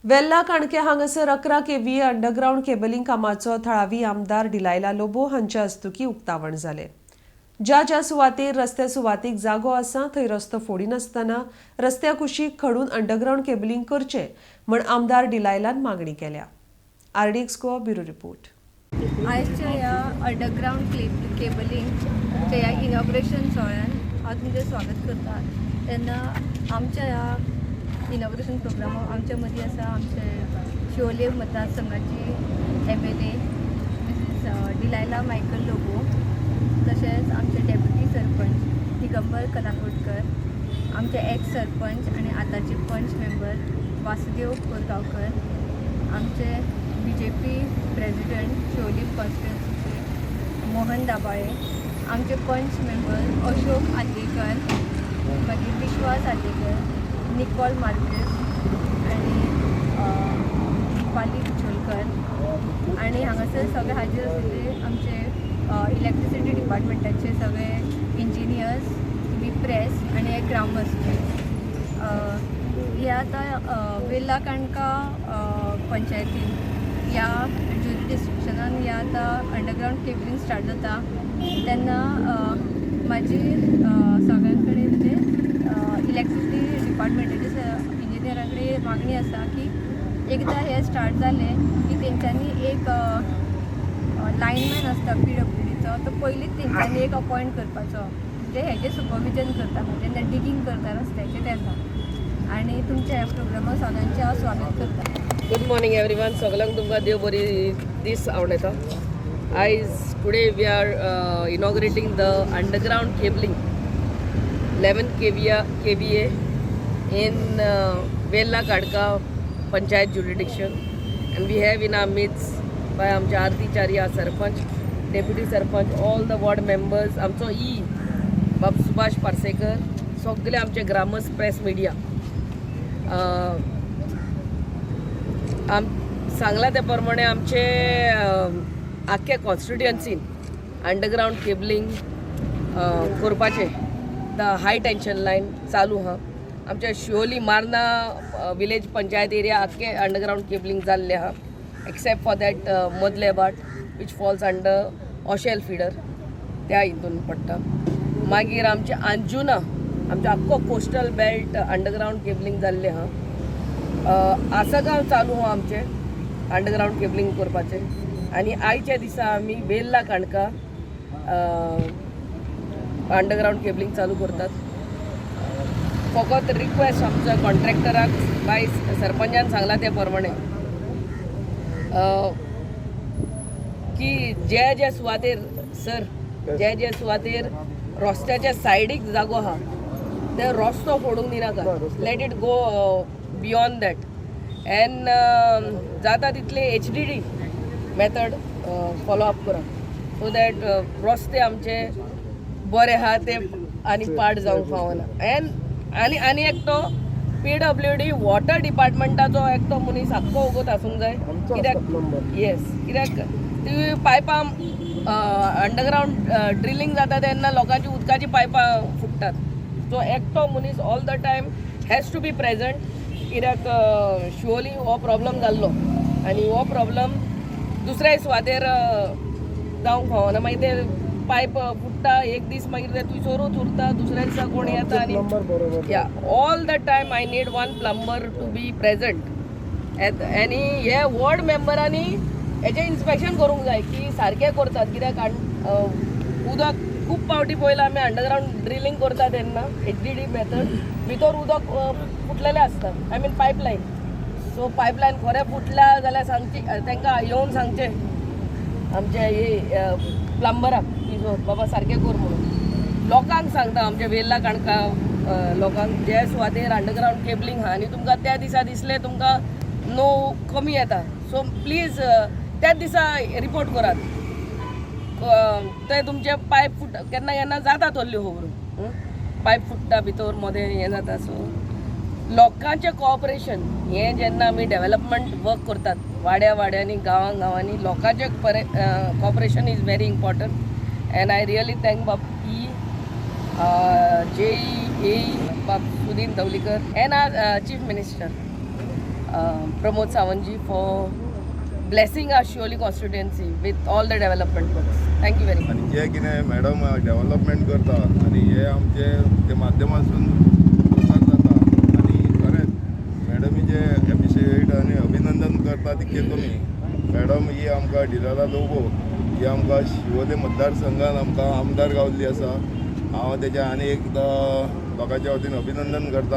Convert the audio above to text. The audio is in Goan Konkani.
वेल्ला काणके हांगासर 11 केव्हीए अंडरग्रावंड केबलिंग कामाचो थळावी आमदार डिलायला लोबो हांच्या हस्तुकी उक्तावण जालें. ज्या ज्या सुवातेर रस्त्या सुवातेक जागो आसा थंय रस्तो फोडिनासतना रस्त्या कुशीक खडून अंडरग्रावंड केबलिंग करचें म्हण आमदार डिलायलान मागणी केल्या. RDX Goa bureau report. आयच्या ह्या अंडरग्रावंड केबलिंगच्या ह्या इनॉग्रेशन सोहळ्यान हांव तुमचें स्वागत करता. तेन्ना आमच्या ह्या इनॉग्रेशन प्रोग्रामाक आमच्या मदीं आसा आमचे शिवोले मतदारसंघाची MLA Mrs Delilah Michael Lobo, तशेंच आमचे डेप्युटी सरपंच दिगंबर कलाकोटकर, आमचे एक्स सरपंच आनी आतांचे पंच मेंबर वासुदेव कोरगांवकर, आमचे बीजेपी प्रेजिडंट शिवोली कॉन्स्टिट्युन्सीचे मोहन दाबाळे, आमचे पंच मेंबर अशोक आर्लेकर, मागीर विश्वास आर्लेकर, निकॉल मार्केस आनी दीपाली बिचोलकर आनी हांगासर सगळे हाजीर आशिल्ले आमचे इलेक्ट्रिसिटी डिपार्टमेंटाचे सगळे इंजिनियर्स, तुमी प्रेस आनी एक ग्रामस्थ. हे आतां वेल्ला काणका पंचायतीन ह्या ज्युरिडिक्शनान ह्या आतां अंडरग्रावंड केबलिंग स्टार्ट जाता तेन्ना म्हाजी सगळ्यां कडेन, म्हणजे इलेक्ट्रिसिटी डिपार्टमेंटाचे इंजिनियरा कडेन मागणी आसा की एकदां हें स्टार्ट जालें की तेंच्यांनी एक लायनमॅन आसता पीडब्ल्यूडीचो, तो पयलींच तेंच्यांनी एक अपॉयंट करपाचो, म्हणजे हेजें सुपरविजन करता, जेन्ना डिगींग करता रस्त्याचेर तेन्ना. आनी तुमच्या ह्या प्रोग्रामाक सगळ्यांचें हांव स्वागत करता. Good morning everyone. सगळ्यांक तुमकां देव बरी दीस आवडटा. आयज today we are inaugurating the underground cabling 11 KVA in Velha Kadka Panchayat jurisdiction, and we have in our midst by आमचे Aarti Charya sarpanch, deputy sarpanch, all the ward members, आमचो ई बाब सुभाष पार्सेकर, सगळे आमचे ग्रामस्थ, प्रेस मिडिया. आम सांगला त्या प्रमाणे आमचे आख्या कॉन्स्टिट्युएन्सीन अंडरग्रावंड केबलिंग करपाचें the high tension line चालू आहा. आमच्या शिवोली मार्ना विलेज पंचायत एरिया आख्खे अंडरग्रावंड केबलिंग जाल्लें आहा, एक्सेप्ट फॉर that मदले बाट which falls under Oshel feeder, त्या हितून पडटा. मागीर आमचे अंजुना, आमचे आख्खो कोस्टल बेल्ट अंडरग्रावंड केबलिंग जाल्लें आहा. आसगांव चालू आहा आमचें अंडरग्रावंड केबलिंग करपाचें आनी आयच्या दिसा आमी वेल्ला काणका अंडरग्रावंड केबलिंग चालू करतात. फकत रिक्वेस्ट आमच्या कॉन्ट्रॅक्टराक, बाय सरपंचान सांगला त्या प्रमाणे की जे जे सुवातेर सर, जे जे सुवातेर रस्त्याच्या सायडीक जागो आहा ते रस्तो फोडूंक दिनाका. Let it go beyond that and जाता तितले एचडीडी मेथड फॉलो अप करा, सो that रस्ते आमचे बरे आहा ते आनी पाड जावंक फावना. एंड आनी आनी एकटो पीडब्ल्यूडी वॉटर डिपार्टमेंटाचो एकटो मनीस आख्खो वगत आसूंक जाय. कित्याक, येस, कित्याक ती पायपां अंडरग्रावंड ड्रिलींग जाता तेन्ना लोकांची उदकाची पायपां फुट्टात. सो एकटो मनीस all the time has to be present, कित्याक शिवोली हो प्रॉब्लम जाल्लो आनी हो प्रॉब्लम दुसऱ्या सुवातेर जावंक फावना. मागीर ते पायप फुट्टा एक दीस, मागीर ते थंयसरूच उरता, दुसऱ्या दिसा कोण येता आनी या all the time I need one plumber to be present. आनी हे वॉर्ड मेंबरांनी हेजें इन्स्पेक्शन करूंक जाय की सारकें करतात, कित्याक उदक खूब फावटी पळयलां आमी, अंडरग्रावंड ड्रिलींग करता तेन्ना एचडीडी मेथड भितर उदक फुटलेलें आसता, I mean pipeline. So pipeline खरें फुटल्या जाल्यार सांगची तांकां, येवन सांगचें आमचे हे प्लंबराक की बाबा सारकें कर म्हणून. लोकांक सांगता, आमच्या वेल्ला काणका लोकांक, जे सुवातेर अंडरग्रावंड केबलिंग आहा आनी तुमकां त्या दिसा दिसलें तुमकां नो कमी येता, सो प्लीज त्याच दिसा रिपोर्ट करात. ते तुमचे पायप फुट केन्ना केन्ना जाता, तोल्ल्यो खबरो, पायप फुट्टा भितर मदें हें जाता. सो लोकांचें कॉपरेशन हें जेन्ना आमी डेवलपमेंट वर्क करतात वाड्या वाड्यांनी, गांवां गांवांनी, लोकांचें cooperation is very important and I really thank Bob E J E बाब Sudin Dhavalikar and our chief minister. Pramod Sawantji for blessing our Siolim constituency with all the development works. Thank you very much. आनी जे कितें मॅडम डेवलपमेंट करता आनी हे आमचे ते माध्यमांतसून प्रसार जाता आनी खरेंच मॅडमीचे एप्रिशिएट आनी अभिनंदन करता तितकें कमी. मॅडम ही आमकां डिलायला लोबो ही आमकां शिवोले मतदारसंघान आमकां आमदार गावल्ली आसा. हांव तेजें आनी एकदां लोकांच्या वतीन अभिनंदन करता.